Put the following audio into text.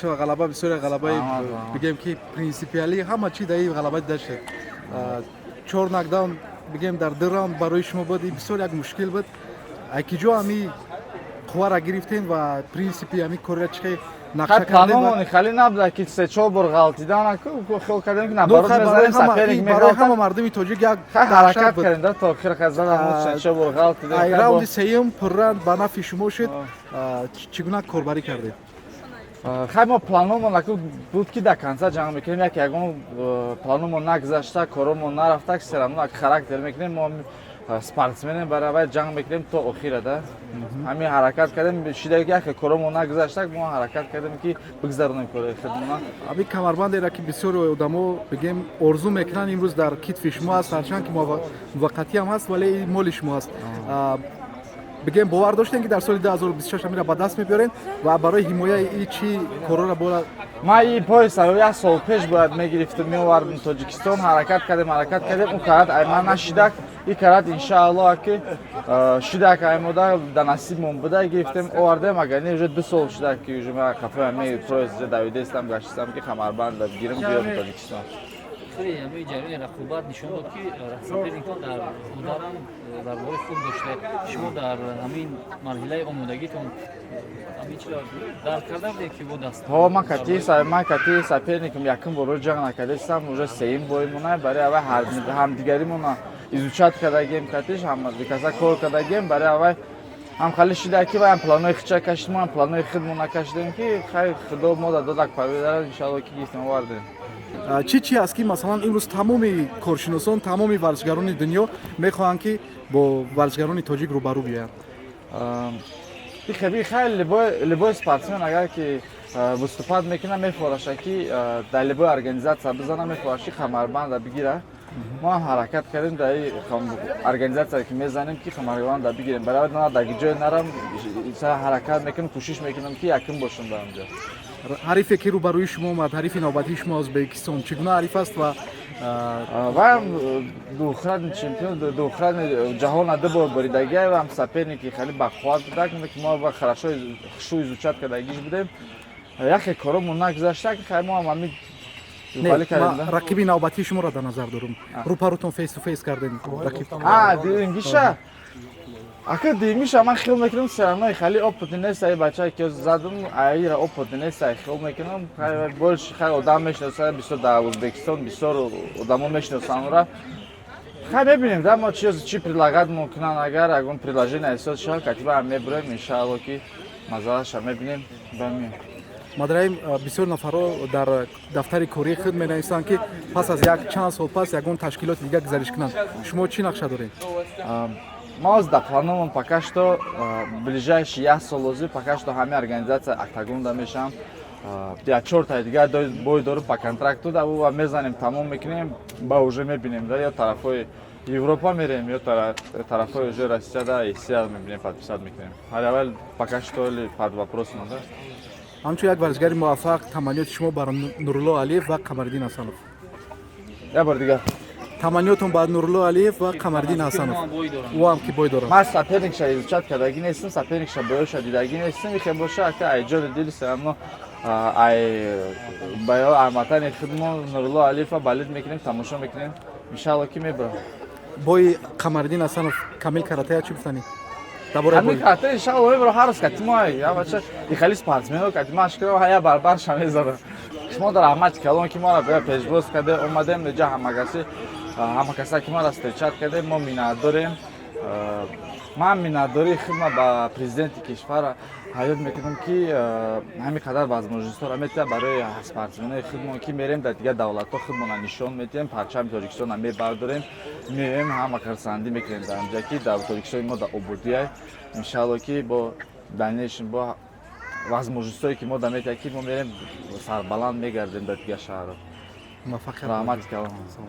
Муборак шава ғалаба, бисёр як ғалабаи Саломат, саломат. бигем ки принципиалӣ, ҳама чи дар ин ғалаба дида шуд. Чор нокдаун бигем дар ду раунд барои шумо буд, ин бисёр як мушкил буд. Айкиҷо ҳами қуввара гирифтем ва принсипи ҳами корра чӣ хел нақша Хай, кардем ва- планомон хеле набуда, ки се чор бор ғалтидан, хел кардем ки Ну, наоборот хай, барои мезанем, ҳама соперник ин барои ҳама меғалтад. мардуми тоҷик як Хай, даҳшат ҳаракат буд. кардем да, то охир хай задам, се чор бор ғалтидем. Ай Хай, раунди сеюм пурра ба нафъи шумо шуд. Чӣ гуна корбарӣ кардед? Хай, мо планомон аку буд, ки до конца ҷанг мекунем. Як ягон планомон нагузашта, коромон нарафта, все равно як характер мекунем. Мо спортсменем, барабар ҷанг мекунем то охира да. Ҳамин ҳаракат кардем, шида ки як коромон нагузашта, мо ҳаракат кардем, ки бигзаронем кори худмона. Ҳамин камарбандеро, ки бисёри одамо бигем орзу мекунанд, имрӯз дар китфи шумо аст, ҳарчанд ки муваққатӣ ҳам ҳаст, вале ин моли шумо аст. Бигем, бовар доштем, ки дар соли 2026 ҳаминро ба даст мебиёрем ва барои ҳимояи и чӣ корҳоро бояд? Ман и пояса як сол пеш бояд мегирифтам, меовардам Тоҷикистон. Ҳаракат кардем, ҳаракат кардем, он карат айман нашидак, и карат иншааллоҳ, ки шидак аймода да насибмон буда, гирифтем, овардем. Агар не, уже 2 сол шидак, ки уже ман қафоя ме пояс давидестам, гаштистам, ки камарбанд бигирам, биёрам Тоҷикистон. Хеле ҳамаи ҷараёни рақобат нишон дод, ки соперникон дар ударам зарбаҳои хуб дошта. Шумо дар ҳамин марҳилаи омодагитон ҳамин чиро дарк карда будед, ки бо даст Ҳо, ман кати соперникам якум боро ҷанг накардастам, уже сеюм боимона. Барои аввал ҳамдигаримона изучать кардагем, катиш ҳамдикаса кор кардагем. Барои аввал ҳам хали шида, ки вай ҳам планои худша кашид, мо ҳам планои худмона кашидем, ки хай, худо мо да додак победара, иншалло, ки гирифтем, овардем. Чӣ чи аст, ки масалан имрӯз тамоми коршиносон, тамоми варзишгарони дунё мехоҳанд, ки бо варзишгарони тоҷик рӯбарӯ биёянд? Хеби хай, любой спортсмен агар ки выступать мекунад, мефораша, ки дар любой организация бизана, мефораш, ки камарбанда бигира. Мо ҳам ҳаракат кардем, дар организация ки мезанем, ки камарбанда бигирем. Барои на дар ҷое нарам, ҳаракат мекунам, кӯшиш мекунам, ки якум бошам дар онҷо. Ҳарифе, ки рӯбарӯи шумо омад, ҳарифи навбатии шумо, Ӯзбекистон, чӣ гуна ҳариф аст ва Ваям двукратный чемпион, двукратный ҷаҳона ду бор боридагиай, ваам соперники хеле бақувват будак, ки мо хорошо хушу изучать кардагиш будем. Яхе коромон нагузашта, ки хай, мо ҳам ҳамин Рақиби навбатии шуморо дар назар дорум, рӯпарӯтон face to face кардем рақиб. Дингиша ака, димиша ман хел мекунам, всё равно хеле опытный нест. Ай бачае ки задум, айра опытный нест, ай хел мекунам. Больше хай одам мешиносад бисёр, дар Ӯзбекистон бисёр одамо мешиносанд ӯра. Хай, мебинем да, мо чи предлагать мекунанд. Агар ягон предложение эҳсос шавад, катиба мебурем, иншаалло, ки мазалаша мебинем, бамием. Мадраим, бисёр нафарҳо дар дафтари кории худ менависанд, ки пас аз як чанд сол пас ягон ташкилоти дигар гузариш кунанд. Шумо чӣ нақша доред? Ма ҳозир дар планомон пока что ближайший як сол ҳозир пока что ҳамин организация Октагонда мешавам. Я чортаи дигар бой дорум по контракту да, ва мезанем, тамом мекунем, ба уже мебинем да, ё тарафҳои Европа мерем, ё тарафҳои уже Россия да, Россия мебинем, подписать мекунем. Ҳали аввал пока что ли под вопросом да. Ҳамчун як варзишгари муваффақ, таманниёти шумо бар Нурулло Алиев ва Қамариддин Ҳасанов? Як бор дигар. Таманниётон ба Нурулло Алиев ва Қамариддин Ҳасанов, ӯ ҳам ки бой дорад. Ман соперникша изучать кардагӣ нестам, соперникша боёша дидагӣ нестам. Ихе боша, ака, ай ҷони дили, всё равно ай баё арматани худмо Нурулло Алиева болеть мекунем, тамошо мекунем, иншалло, ки мебарам. Бои Қамариддин Ҳасанов, Камил Каратая, чӣ гуфтанӣ дар бораи Ҳамин бой? Каратая иншалло мебарам. Ҳар рӯз кати мо я бача ихали спортсмено кати машқ кардам, ҳая барбарша мезанам. Шумо дар раҳмати калон, ки моро бия пешвоз карде, омадем инҷа, ҳамакаси, ҳамакаса, ки моро встречать кардем, мо миннатдорем. Ман миннатдории худма ба президенти кишвар ҳаёт мекунам, ки ҳамин қадар возможностҳоро метиҳад барои спортсменои худмон, ки мерем дар дигар давлатҳо, худмона нишон медиҳем, парчами Тоҷикистонро мебардорем, меоем, ҳама хурсандӣ мекунем дар инҷа, ки дар Тоҷикистони мо дар ободиай. Иншалло, ки бо дальнейшем бо возможностҳое, ки мо да метиҳад, ки мо мерем, сарбаланд мегардем дар дигар шаҳрҳо. Муваффақият. Раҳмати калон. Саломат.